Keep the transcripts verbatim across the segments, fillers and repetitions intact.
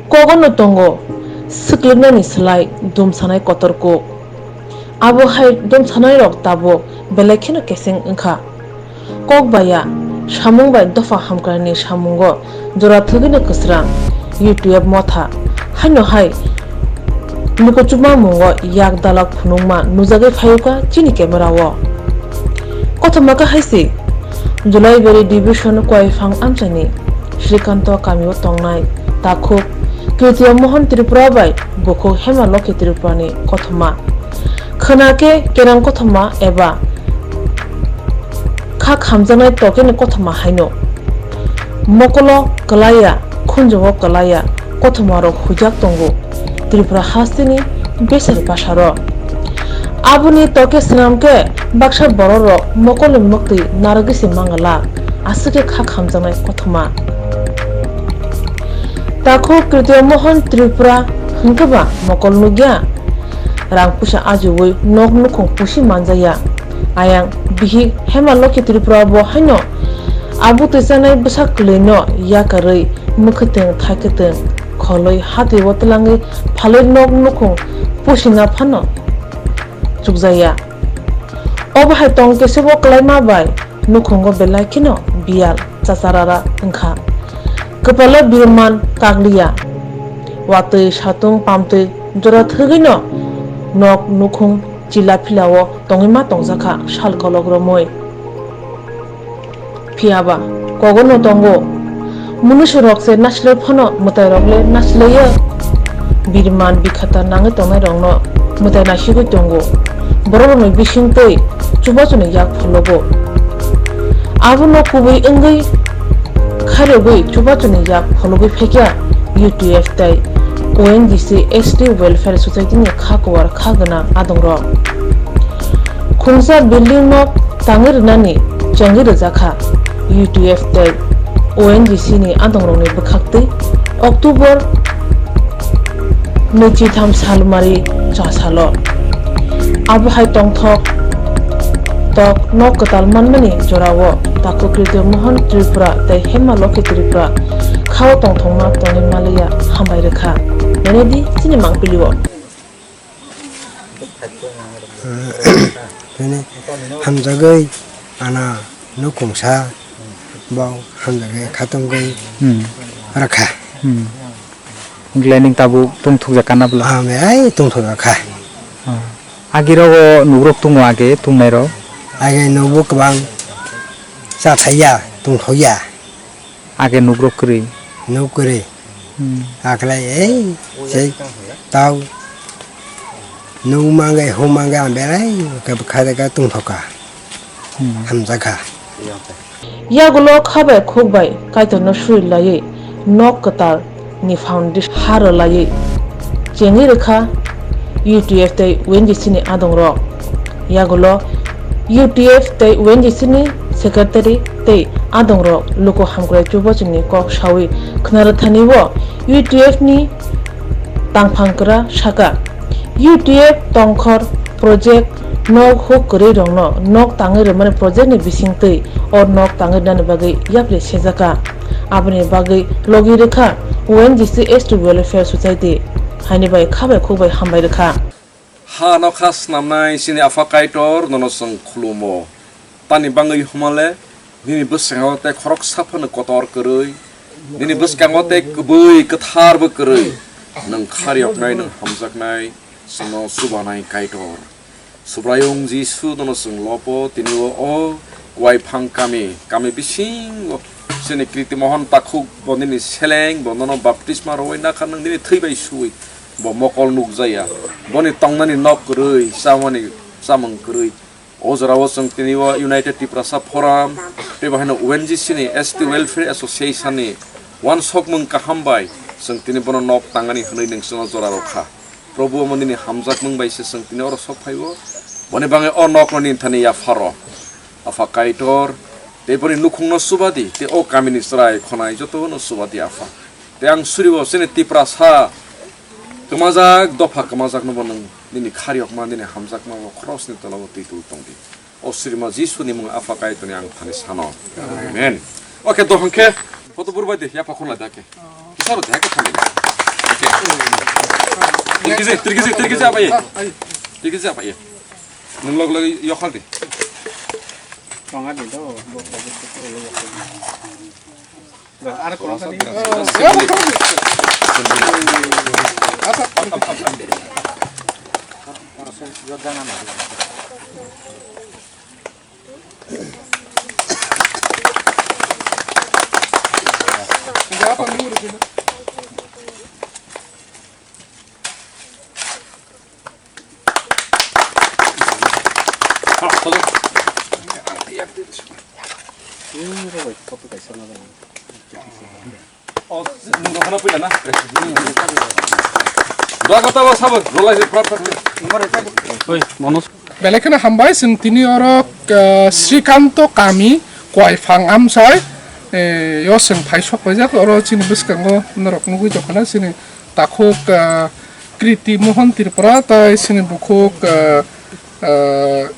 Kogono tongo swkliknani slai dumsanai kotor kuk. Abo hai dumsanairok tabuk belai kheno keseng wngkha. Kokbaya samung bai dopha hamkraini samungo jora thwgwino kwsrang, U T F motha haino hai lukuchubamungo yak dalak phunukma nujagwi phaiwkha chini camera o. Kothoma khe hai se Julaibari division Koiphang amchaini Srikanto kamio tongnai takhuk Kirtiyo Mohon Tripura bai bukhuk Hema Lokhi Tripurani kothoma. Khwna khe kerang kothoma eba kha khamjaknai tokeni kothoma haino. Mokolo kwlaiya, khunjugo kwlaiya, kothomarok huijak tongo Tripura hasteni beser basaro. Aboni toke swnam khe baksa bororok mokolni mwktwi narwgwi se mangalak, aswk khe kha khamjaknai kothoma. Takhuk Kirtiyo Mohon Tripura hwnkhe ba mokol nukya, rang puisa ajiui nok nukhung pusi manjaya. Ayang bihik Hema Lokhi Tripura bo haino abo twisanai bwsa kwlwino yakarwi mwkhwtwng thaikwtwng kholwi hatwi o twlangwi phalwi nok nukhung pusina phano chukjaya. Obo hai tong kesebo kwlaima bai nukhungo belai kheno biyal chacharara wngkha. Kwpalo birman kakliya, watwi satung pamtwi jora thwgwino nok nukhung chila philao tongwi ma tongjakha sal kolok romwi. Phiyaba kogono tongo. Munusurok se nasilai phano mwtairok le nasilaiya. Birman bikhata nangwi tongnairokno mwtai naisigwi tongo. Borokrokni bisingtwi chubachuni yak phologo. Abono kubui wngwi khairogwi chubachuni yak phologwi phaikha U T F tei O N G C S T Welfare Society ni kha kuwar kha gwnang adongrok. Khungsa building no tangwi rwnani chengwi rwjakha U T F tei O N G C ni adongrokni bwkhaktwi October nwichitham salmari chasalo. Abo hai tongthok tok nok kwtal manmani jorao takhuk Kirti Mohon Tripura tei Hema Lokhi Tripura khao tongthokma tongwi maliya hambai rwkha. Nene di chini mangpili o. Bini hamjagwi ana nukhungsa bo hamjagwi khatungwi Hmm. rakha. Hmm. Wngkhe ning tabuk tungthukjak kana bwla? Ah, be ai tungthukjak kha. Ah. Agi rogo nugrok tungo age tungnairok? Age nukbo kwbang cha thaiya, tungthokya. Age nugrok kwrwi. Nuk kwrwi. Hmm. Aklai ei sei tau nuk mangge hu mangge ang belai khe bwkha de ka tungthoka. Hmm. Hamjakha. Yagulo kha bai khuk bai Kaitorno suri laiwi nok kwtal ni foundation ha rw laiwi chengwi rwkha U T F tei O N G C ni adongrok. Yagulo U T F tei O N G C ni secretary tei adongrok luku hamkrai chubachu ni kok sawi khna rwthani o U T F ni tangphang kwra saka U T F tongkhor project nok huk kwrwi rokno nok tangwi rwmani project ni bisingtwi o nok tangwi rwnani bagwi yapri sejaka. Aboni bagwi logi rwkha O N G C S T Welfare Society haini bai kha bai khuk bai hambai rwkha. Ha nokha snamnai chini Apha Kaitor nono chwng khulumo. Tani bangwi hwnmale nini bwskango tei khoroksa phano kotor kwrwi, nini bwskango tei kwbwi kwtharbo kwrwi. Nwng khariyoknai, nwng hamjaknai, chwngno chubanai Kaitor. Subraiyung Jisu nono chwng lopo, tini o, o Kuaiphang kami, kami bisingo chini Kriti Mohon takhuk bo nini seleng, bo nono baptisma rwui nakha, nwng nini thwi bai suwi bo mokol nukjaya. Boni tongnani nok kwrwi, chamani chamung kwrwi. O jorao chwng tini o United Tiprasa Forum, tei bo haino O N G C ni S T Welfare Association ni uansukmung kaham bai chwng tini bono nok tangani hwnwi nwng chwngno jora rw kha. Probu omo nini hamjakmung bai se chwng tini oro sok phai o. Boni bagwi o nokno nini thani yapharo. Apha Kaitor, tei boni nukhungno chuba di, tei o kamini chwrai khonai jotono chuba di, Apha. Tei ang suri o chini Tiprasa kwmajak, dopha kwmajakno bo nwng nini khariyokma, nini hamjakma o khorosni tola o twi twi tong di. O srima Jisuni mung Apha Kaitorni ang thani sano. Amen. Oke, dohon khe. Koto burbai de, ya pakon la dake. Isaro de, hake thangni. Tirkisi, tirkisi, tirkisi apa ye? Tirkisi apa ye? Nung log lagi yokhal de. Tonga di do, bo ko ko ko lo yokhal. Ar ko ka di. Belai kheno hambai, chwng tini oro, ah, Srikanto Kami, Koiphang Amchai, eh, yo chwng phai sok paijak, oro chini bwskango norok nugwi tongkha na chini takhuk, ah, Kriti Mohan Tripura, tai chini bukhuk, ah, ah,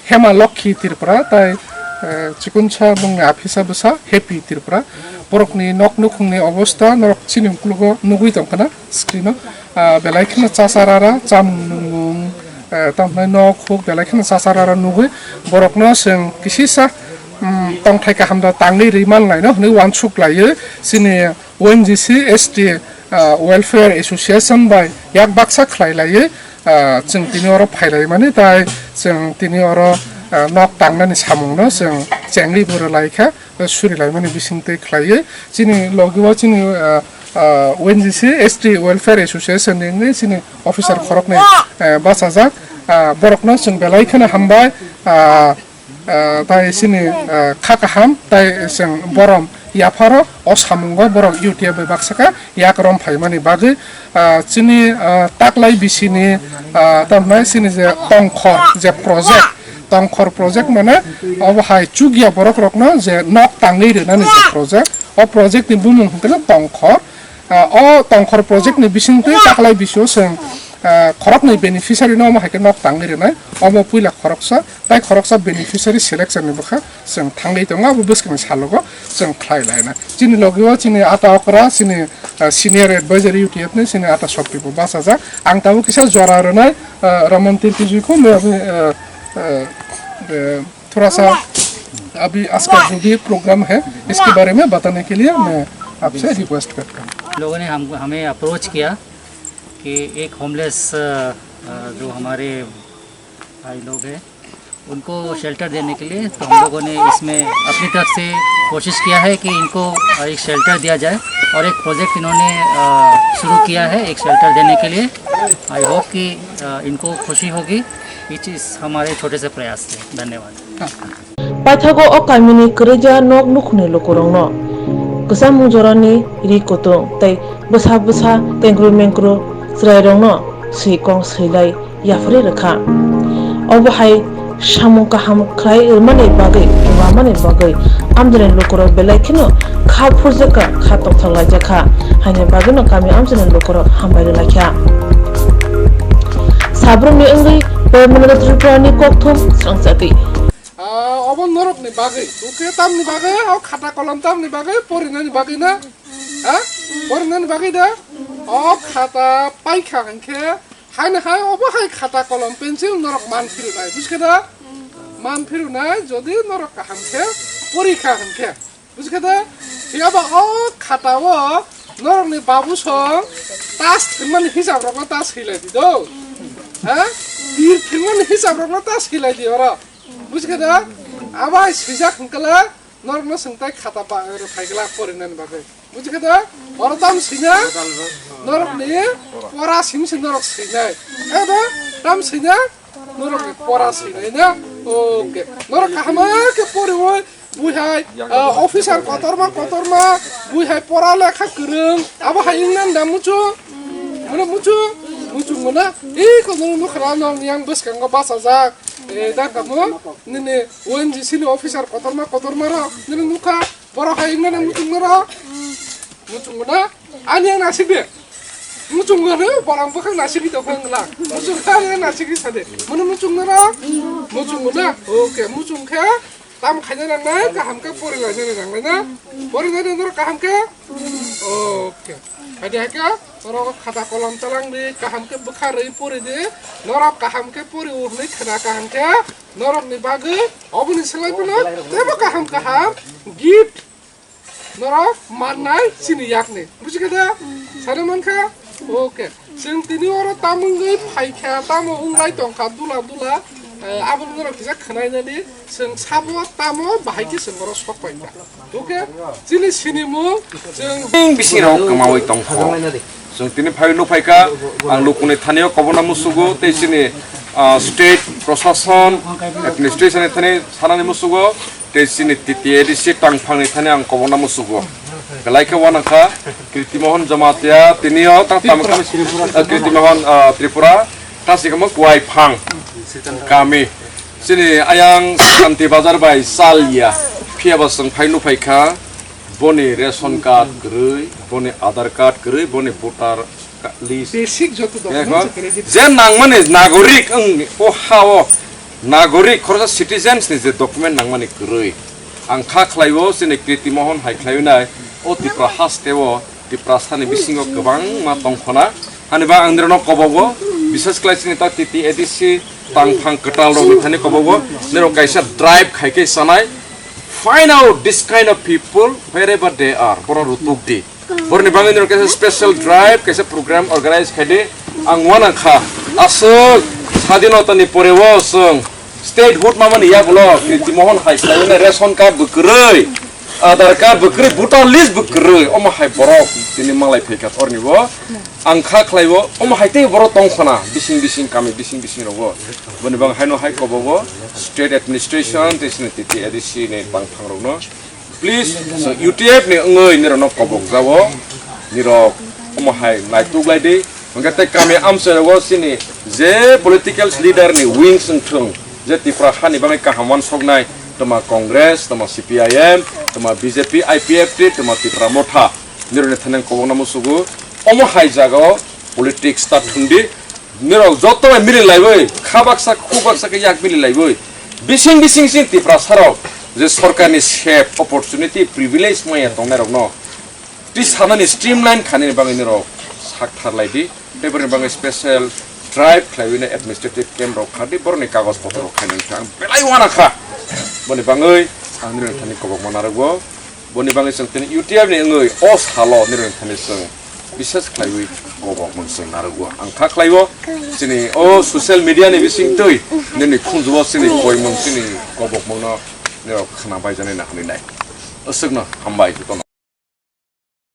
Hema Lokhi Tripura, tai, ah, chikonsa bongni aphisa bwsa Happy Tripura. Borokni nok nukhungni obostha norok chini uklogo nugwi tongkha na screen-o. Ah, belai kheno chachar ara, chamung nungmung, ah, tamhinai nok huk belai kheno chachar ara nugwi borokno chwng kisisa, um, tongthai kaham da tangwi rwi manlaino hwnwi uansuk laiwi chini O N G C S T, ah, Welfare Association bai yak baksa khlai laiwi, ah, chwng tini oro phai lai mani, tai chwng tini oro, ah, nok tangnani samungno chwng chengwi bo rwlai kha, suri lai mani bising twi khlaiwi. Chini logi o chini, ah, ah, O N G C S T Welfare Association ni wngwi chini officer khoroknwi, eh, bachajak, ah, borokno chwng belai kheno hambai, ah, ah, tai chini, ah, kha kaham, tai chwng borom yapharo o samungo borok U T F bai baksa kha yak rom phaimani bagwi, ah, chini, ah, taklai bisini, ah, tamhinai chini je tongkhor je project, tongkhor project mane obo hai chukya borok rokno je nok tangwi rwnani je project, o project ni bumung hwnkhe no tongkhor. Ah, o tongkhor project ni bisingtwi taklai bisio chwng, ah, khoroknwi beneficiary no omo hai khe nok tangwi rwnai, omo puila khoroksa, tai khoroksa beneficiary selection ni bwkha chwng thangwi tongo, abo bwskangni salogo chwng khlai lainai. Chini logi o chini ata okra, chini, ah, senior advisor U T F ni chini ata sokti bo bachajak. Ang tabuk kisa jora rwnai, ah, Ramon Tirkijui ko, ah, ah, eh, थोड़ा सा अभी आज का जो भी प्रोग्राम है, इसके बारे में बताने के लिए मैं आपसे रिक्वेस्ट करता हूँ। लोगों ने हम, हमें अप्रोच किया कि एक होमलेस, अ, अ, जो हमारे भाई लोग हैं, उनको शेल्टर देने के लिए, तो हम लोगों ने इसमें अपनी तरफ से कोशिश किया है कि इनको, अ, एक शेल्टर दिया जाए और एक प्रोजेक्ट इन्होंने, अ, शुरू किया है एक शेल्टर देने के लिए। आई होप कि, अ, इनको खुशी होगी इस, इस हमारे छोटे से प्रयास से। धन्यवाद। Paithago o kamini kwrwija nok nukhungni lukurokno kwchangmung jorani ri kutung tei bwsa bwsa tengkru mengkru chwrairokno swi kong swilai yapharwi rwkha. Obo hai samung kaham khlai rwmani bagwi, rwmani bagwi amchaini lukurok belai kheno kha phurjakha, kha tongthok laijakha, haini bagwino kami amchaini lukurok hambai rwlaikha. Sabrumni wngwi Prime Minister Tripurani kokthum srangchati. Ah, obo norokni bagwi. Hwnkhe tamni bagwi, o khata kolom tamni bagwi, porinani bagwi na? Ha? Porinani bagwi da? O khata paikha hwnkhe, haino hai obo hai khata kolom pencil norok man phirunai. Buskhe da? Man phirunai, jodi norok kaham khe porikha hwnkhe. Buskhe da? Phiyaba o khata o norokni babu song tas thwngmani hisab rokno tas hilai di do. Ha? Tir thwngmani hisab rokno tas hilai di oro. Buskhe da? Abai swijak hwnkhe la norokno swngtai khata ba oro phaikla porinani bagwi. Buskhe da? Oro tam swina norokni pora simse norok swinai. Eba tam swina norokni pora swinai na. Okay. Norok kahama khe poriwi buihai, ah, officer kotorma kotorma buihai pora lekha kwrwng. Abo hai wngna da muchung. Mane muchung, muchung mane. Iko nung nukhra nong yang bwskango bachajak. Eh, da kamo nini O N G C ni officer kotorma kotorma rok nini nukha. Borok hai wngna muchung rok. Muchung mane. Ani yang nasik de. Muchung mane borok bwkhak nasik to phang la. Muchung ani yang nasik sa de. Mane muchung rok. Muchung mane. Okay, muchung khe. Tam khaina nangnai, kaham khe pori laina nangnai na? Pori nai norok kaham khe? Okay. Hadi hakhe norok khata kolom talang di, kaham khe bwkha rwi pori di. Norok kaham khe pori o hwnwi khna kaham khe norokni bagwi oboni slai phano teibo kaham kaham gift norok mannai chini yakni. Buji kha da? Sari man kha? Okay. Chwng tini oro tamo wngwi phai kha, tamo wng lai tong kha, dula dula. Eh, abo norok kisa khwnai nani. Chwng sabo tamo bahai khe chwng oro sok pai kha. Okay? Chini sinimung, chwng Chwng bisingrok kwmawi tong kho. Chwng tini phai nuk phai kha, ang lukuni thani o kobokna musugo, tei chini, ah, state prosason, administration ni thani sanani musugo, tei chini T T A D C tangphang ni thani ang kobokna musugo. Belai khe uanangkha, Kriti Mohan Jamatia, tini o ta tam kha, ah, Kriti Mohan, ah, Tripura, ta si kamo Kuai Phang kami. Chini ayang Santi Bazar bai chal ya, phiya ba chwng phai nuk phai kha, boni ration card kwrwi, boni Aadhaar card kwrwi, boni voter ka-, list. Basic joto Khe document kho, se kwrwi di. Je nangmani nagorik wng o ha o, nagorik khoroksa citizens ni je document nangmani kwrwi. Ang kha khlai o, chini Kriti Mohan hai khlai nai, o Tripura haste o, Tiprasa ni bisingo kwbangma tongkhona. Hani ba ang nirokno kobogo, bises khlai chini ta T T A D C tangphang kwtal rok ni thani kobogo, nirok kaisa drive khai khe sanai, "Find out this kind of people wherever they are," borok rutuk di. Borokni bagwi nirok kaisa special drive, kaisa program organize khai di. Ang uanang kha, aswk sadinota ni pore o chwng statehood mamani yagulo Kriti Mohan hai khlai ration card bo kwrwi. Aadhaar card bo kwrwi, voter list bo kwrwi, omo hai borok tini malai phaikha orni bo. Ang kha khlai o, omo hai tei borok tongkhona, bising bising kami, bising bising rogo. Boni bang haino hai kobogo, state administration, tei sini T T A D C ni tangphang rokno. Please, so U T F ni wngwi nirokno kobok jao, nirok omo hai naituk lai di. Hwnkhe tei kami amchai rogo sini je political leader ni wings wng thung, je Tripura hani bagwi kaham uansuknai, toma Congress, toma C P I M, toma B J P, I P F T, toma Tipra Motha, nirokni thani kobokna musugo, omo hai jagao politics ta thung di, nirok joto bai mili laiwi, kha baksa, khu baksa khe yak mili laiwi, bising bising sing Tipra sarok je sorkarni sep opportunity privilege maya tongnai rokno, twi sanani streamline khanani bagwi nirok sak thar lai di. Tei borokni bagwi special drive khlaiwi no administrative camp rok kha di, borokni kagoj potro rok khainani kha ang belai uana kha. Boni bagwi ang nirok thani kobokma narwgo. Boni bagwi chwng tini U T F ni wngwi o salo nirok thani chwng bises khlaiwi kobokmung chwng narwgo. Ang kha khlaiwi chini o social media ni bising twi nini khunjuo chini koimung chini kobokmung no nirok khna bai jani na hwnwi nai. Aswkno hambai jotono.